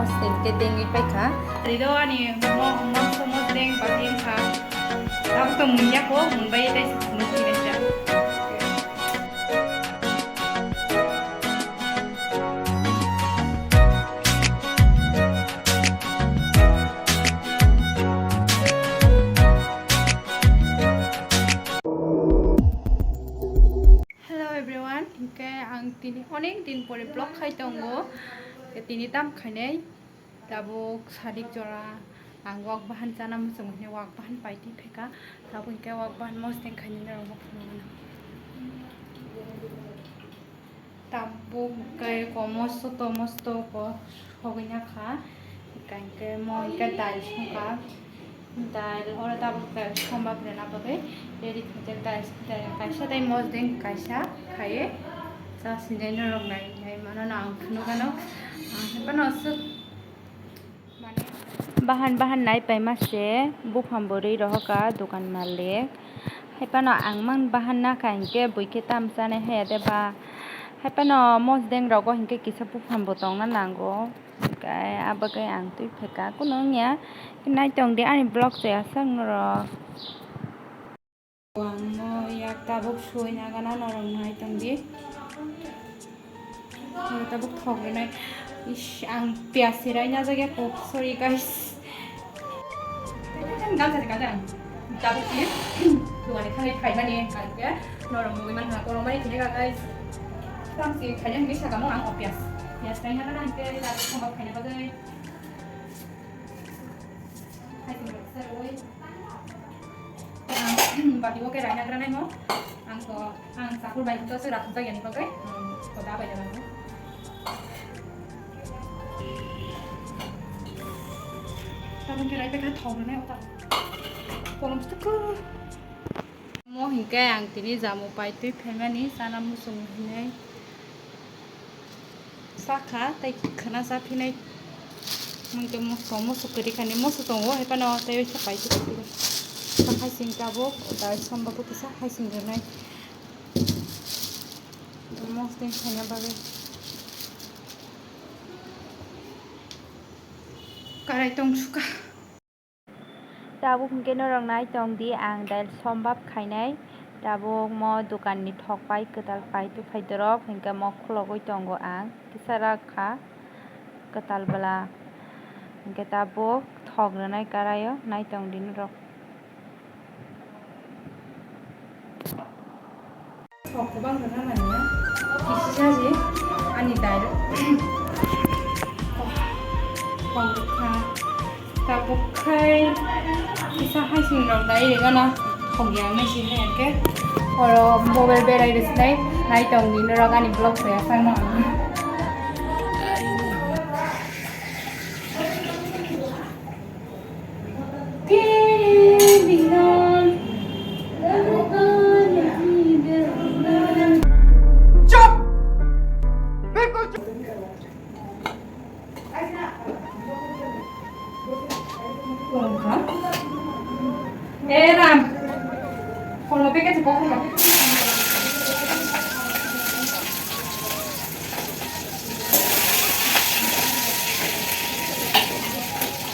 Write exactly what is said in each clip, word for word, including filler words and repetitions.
Sengke dengwi paikha. Rido ani mo, mo, mo, deng bati wngkha. Tabuk to munya ko, munbai tei musi tei. Hello everyone, hingke ang tini onek din pore vlog khai tongo. Tini tam khainai, tabuk sadik jora ang wak bahan chana muchung hwnwi wak bahan paitwi phaikha. Tabuk hingke wak bahan mosdeng khainai norok no phunukgwno. Tabuk hingke ko mosto to mosto ko sogwi nakha. Hingke mo hingke dal songkha. Dal, oro tabuk dal sombak rwna bagwi ready khaijak dal, dal kaisa tei mosdeng kaisa khaiwi cha sinai norok nai, nai mano no ang phunukgwno, ang haiphano aswk mane bahan bahan nai paima se buphang bo rwi rohorkha dokan malik, haiphano ang mang bahan nakha hinkhe buikhe tam chanai haya de ba, haiphano mosdeng rogo hinkhe kisa buphang bo tongna nango. Hingke abo khe ang twi phaikha, kunu wngya. Naitong di ani vlog se aswk norok. Ang no yak tabuk sui nagana norok naitong di. Ang tabuk thok rwnai. Ish, ang piyas sirai najak ya kok. Sorry, guys. Gamsa se kajang. Tabuk si. Duani thangwi phaimani, ang khe norok mugwi manha, korokmani khini ka, guys. Tang si khaina hini sakamo ang o piyas. Piyas kaina kana hingke tabuk sombak khaina bagwi. Hai sini rok sa roi. Bati o khe raina gra nai mo. Ang to, ang sakur bai to se rak jak yani bagwi. Ko da bai da. Tabuk khe rai pe kha thok rwnai o ta. Kolom stuk. Omo hinkhe ang tini jamu paitwi phaimani chana muchung hinwi sakha tei khwna chaphinai. Mui tei moso, moso kwrwi kani moso tongo, haiphano tei waisa paitwi phaikha. Haising tabuk dal sombabo kisa haising rwnai. Mosdeng khaina bagwi karai tong sukha. Tabuk hingke norok nai tong di, ang dail sombab khainai. Tabuk mo dokan ni thok pai kwtal pai tu phai dorop, hingke mo khulogoi tongo ang. Kisa rak kha kwtal bwla. Hingke tabuk thok rwnai karai o, nai tong di norok. Thok kwbang rwna nangya. Kisi saji ani dairok. Thok rwkha. Tabuk khai kisa haising rok dai rwgana. Thok yang nai si hai hwnkhe. Oro mobile berai rwsnai. Nai tong di norok ani vlog saya sangno. चुप! बिल्कुल चुप! ए राम, कोनो पे कैसे कॉफी का?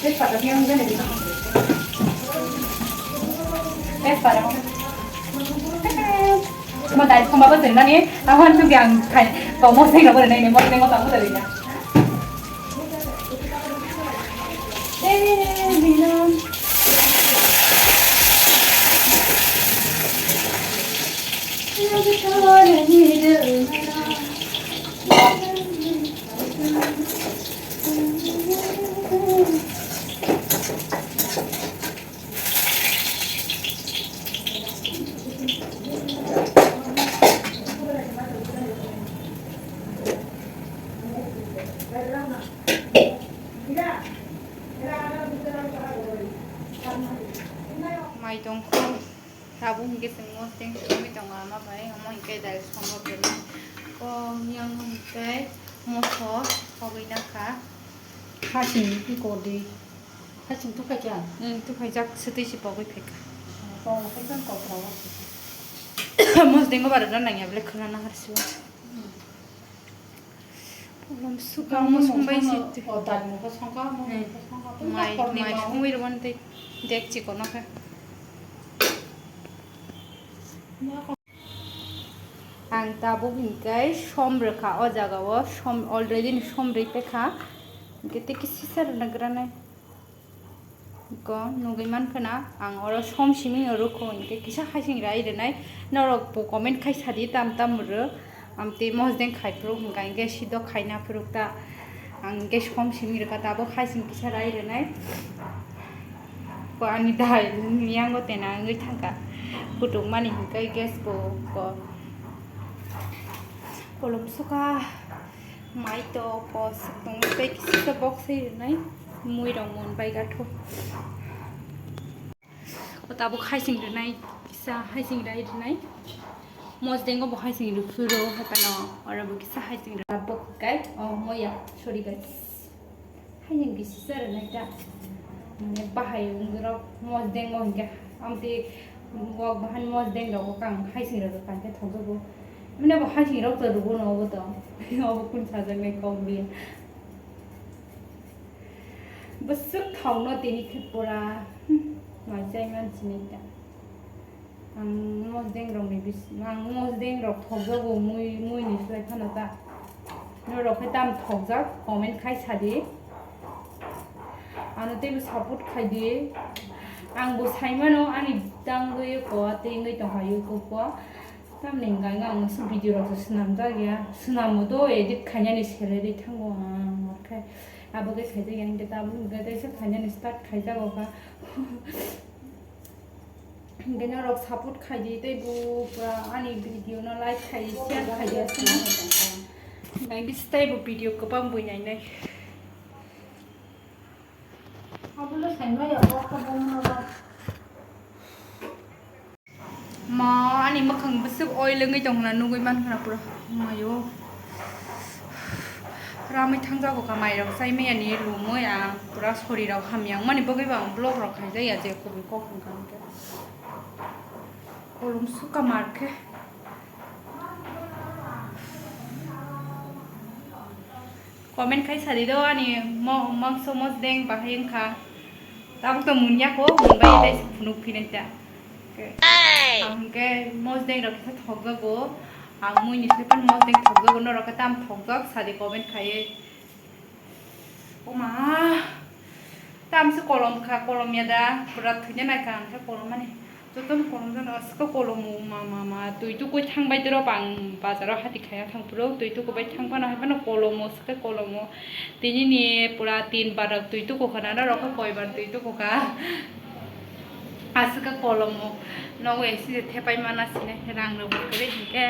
तेजपत्ता भी हम देने देना। तेजपत्ता। Mo dai khoma bo tong nani, ahon tu yang khai, ko mo sei no bo nai ne, mo ne mo tong bo tong na. Mai tongkho, tabuk hingke chwng mosdeng sogwi tongo ama bai, omo hingke dai songo belai kok yang hingke moso sogwi nakha. Hasing twi kodi. Hasing twi khaikha? Hmm, twi khaijak, swtwi se pogwi phaikha. Pogwi khaikha, kokra o. Mosdeng o barana nangya bele khwna nang harsi o. Hmm. Kolom suka mo songbai si. O dal mo ko songka, mo ko songka. Mai, mai songwi rwmani tei dek chikon no khe. Ang tabuk hinkhe som rwkha o jaga o, som already ni som rwi pekha. Hinkhe tei kisa rwna granai. Ko nugwi mankha na, ang oro som simi rwkho hinkhe kisa haising rai rwnai. Norok bo comment khai sadi tam tam rw. Amtwi mosdeng khai phuru hwnka hinkhe sido khaina phuru ta. Ang hinkhe som simi rwkha tabuk haising kisa rai rwnai. Ko ani dai yango tena wngwi thangkha. Kutuk mani hinkhe gas bo ko kolom suka. Mai to kosok tong tei kisa box hai rwnai mui rok mon bai gatho. O tabuk haising rwnai kisa haising rai rwnai. Mosdeng o bo haising rw phuru hai pano oro bo kisa haising rw bo kai o moya sorry guys. Haising kisa rwnai ta. Mane bahai wng rok mosdeng o hinkhe amtwi wak bahan mosdeng rok o kang haising rw kang khe thokjago. Mane bo haising rok to rw no obo to obo kun sajaknai kok biya. Bwswk thokno tini khe pura, hmm, mai chai man sini ta. Ang mosdeng rokni bis-, ang mosdeng rok thokjago mui, mui ni slai phano ta. Norok khe tam thokjak comment khai sadi. Ano teibo support khai di. Ang bo sai mano ani tangwi ko tei wngwi tongkha YouTube o. Tamni hwnka hwnka ang se video rok se swnamjak ya. Swnamo do edit khainani selai thango ang, omo khe abo khe khaijak ya, hinkhe tabuk hinkhe teisa khainani start khaijago kha. Hinkhe norok support khai di, tei bo pura ani video no like khai di, share khai di, aswk no. Hinkhe tei bo video kwbang bui nainai. Abo le sai maya bo kha bo no ba. Ma, ani mwkhang bwswk oil wngwi tong hwnna nugwi man hwnna pura. Mayo. Ramwi thangjago kha mairok chai maya ni lumwi ang pura sori rok hamya wngmani bagwi bo ang vlog rok khaijak ya je kubui kok hwnkha hwnkhe. Kolom suka mar khe. Comment khai sadi do ani mo-, mangso mosdeng bahai wngkha. Tabuk to munya ko, munbai tei phunuk phinai ta. Ang hwnkhe mosdeng rok kisa thokjago. Ang mui ni sui phano mosdeng thokjago, norok khe tam thokjak sadi comment khaiwi. O ma. Tamse kolom kha, kolom ya da, pura thwina nai kha, ang khe kolom mani. Jotono kolom jano, aswk kolomo, ma, ma, ma, twi tukui thang bai doro, bang bazaro hati khaya thang phuru, twi tuku bai thang phano, hai phano kolomo, aswk kolomo. Tini ni pura tin bar twi tuku kha, nana rok koi bar twi tuku kha. Aswk kolomo, nogo esi je thepai mana sine, rang rok bo kwrwi hinkhe.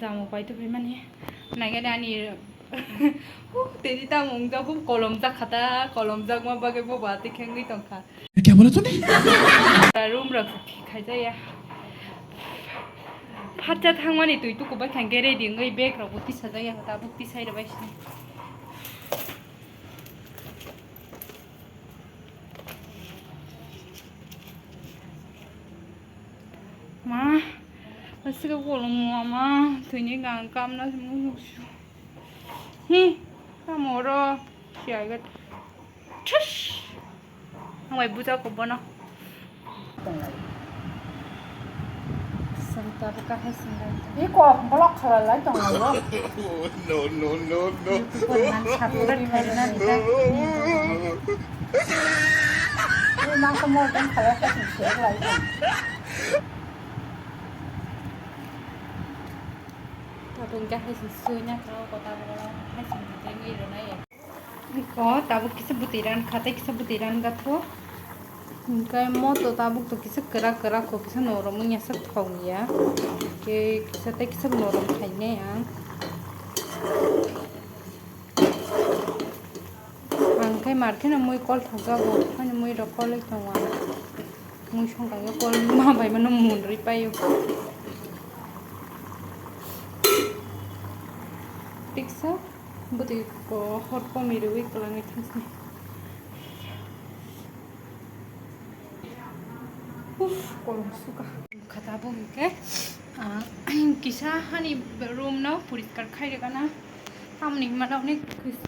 Jamo pai to phaimani. Naikhe ani. Huh, tini tamo wngjago kolom jak kha ta, kolom jakma bagwi bo ba tei khengwi tongkha. Kya bola tune? Room rok khaijaya. Phatsa thangmani twi tuku bai thangkhe ready wngwi bag rok bo tisajak ya kha ta, bo tisai rw bai sini. Ma, aswk kolomo ama, thwini gang kamna simi. Hi, tamo oro, siya ga. Thush. Ang bai buja ko bono. Santa ka hai singa. Iko block khala lai tong lai. No, no, no, no. Ko man support khaina ni ta. Ni ma ko mo kan khala ka sin se lai. Tabuk khe hai se sui na kha ko tabuk hai se tei ni rwnai. Iko tabuk kisa bwtwi ran kha tei kisa bwtwi ran gatho. Hingkhe moto tabuk to kisa kwrak kwrak kho, kisa norom wngya sak thok ya. Hingkhe kisa tei kisa norom khainai ang. Ang khe mar kheno mui kol thokjago, ani mui rok kol tongo ang. Mui songkang khe kol ma bai mano mun rwi paio. Tiksa bwtwi ko hot komi rwi kwlangwi thangsinai. Uff, kolom suka. Bo hwnkhe, ah, kisa hani room no poriskar khai rwgana. Tamoni hwnba nokni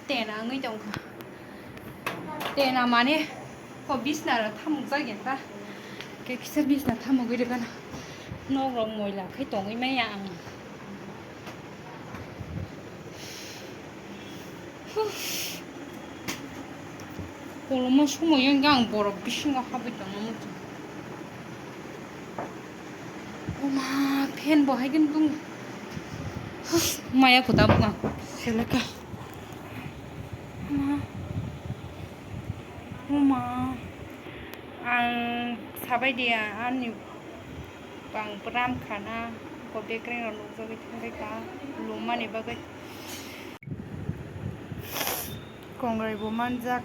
tena wngwi tongkha. Tena mane ko bisna rok thamuk jak ya ta. Khe kisa bisna thamugwi rwgana. Nok rok moila khai tongwi maya ang. Koloma somoi wngkha ang borok bisingo habwi tongma muchung. Oma, fan bo hai khe nung. Maya kuda bunga seleka. Oma. Oma. Ang sabai dia ani bang bram khana ko bekreng rok nukjagwi thangwi kha lummani bagwi. Kongrai bo manjak.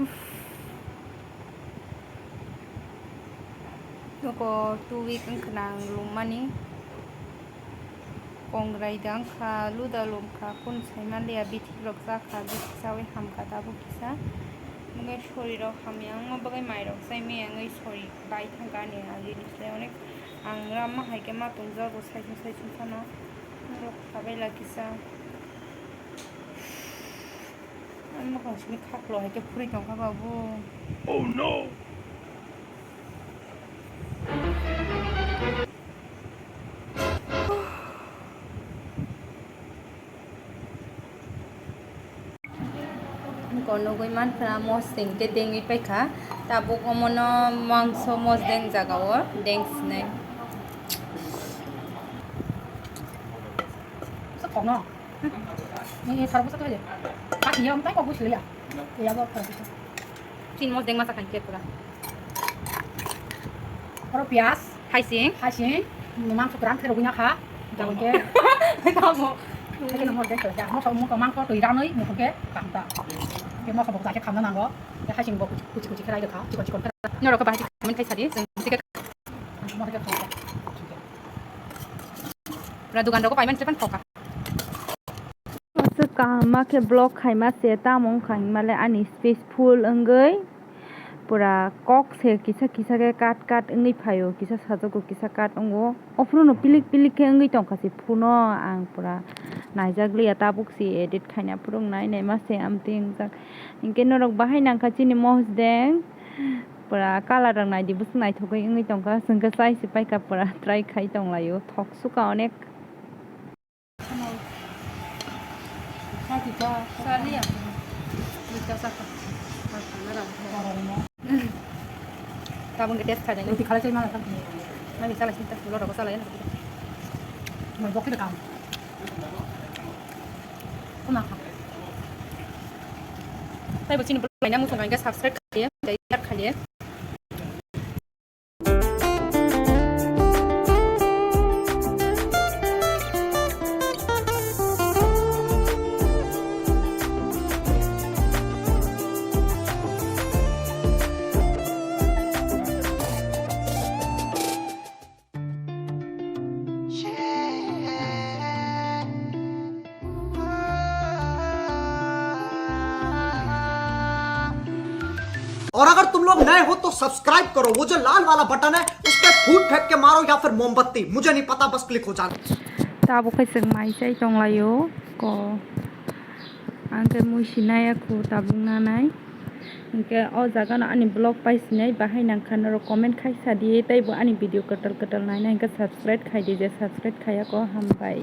Uff. Noko two week wngkha na ang lummani. Kongrai da wngkha, luda lumkha, kunu saimanliya, bithi rok jakha, bithi chawi hamkha tabuk kisa. Wngwi sori rok hamya wngma bagwi mai rok chai maya wngwi sori bai thangkha ani agini slai onek. Ang ramma hai khe ma tongjago saichung saichung phano. Norok khabai la kisa. Ang mwkhang simi khaklo hai khe phuri tongkha babu. Oh no! Nukgo nugwi mankha mosdeng khe dengwi paikha. Tabuk omono mangso mosdeng jagao deng sinai. Sa kokno. Ni sarbo sa to je. Kaki ya, tai kok busi ya. Ya bo. Tin mosdeng masa kan khe pura. Oro piyaj. Haising. Haising. Mangso kwran khe rwgwi nakha. Jabo khe. Tamo. Khe mosdeng khe ja. Mosok mukha mangso twi ranwi mukha khe kaham ta. Khe mosok bo khe khamna nango. Khe haising bo kuchi kuchi khe rai rwkha. Chikon chikon khe. Norok khe bahai comment khai sadi. Chwng tike. Mosok khe khamna. Pura dukan rok pai man se pan khoka. Aswk kaham ma khe vlog khaima se tamo wngkha hinmale ani space full wngwi pura kok se kisa kisa khe cut cut wngwi phaio, kisa sajago kisa cut wngo. Ophuru no pilik pilik khe wngwi tongkha se phone o, ang pura naijak liya tabuk se edit khaina phuru nai naima se amtwi wngjak. Hinkhe norok bahai nangkha chini mosdeng pura colour rok naidi bwswk naithogwi wngwi tongkha, chwngkhe chai se paikha pura try khai tonglaio, thok sukha onek. Tabuk khe test khaijak. Ruti khalai chai ma kha. Nani chalai sinta, lorok chalai. Mai bokhe kam. Kuna kha. Tai bo chini blog naina muchung kha, subscribe khaidi, share khaidi. और अगर तुम लोग नए हो तो सब्सक्राइब करो, वो जो लाल वाला बटन है उस पे फूट फेंक के मारो या फिर मोमबत्ती, मुझे नहीं पता, बस क्लिक हो जाना। Tabuk khe chwng mai chai tonglaio ko. Ang khe mui sinai akhu tabuk nanai. Hinkhe o jaga no ani vlog pai sinai bahai nangkha norok comment khai sadi tei bo ani video kwtal kwtal naina hinkhe subscribe khaidi je subscribe khaiya ko hambai.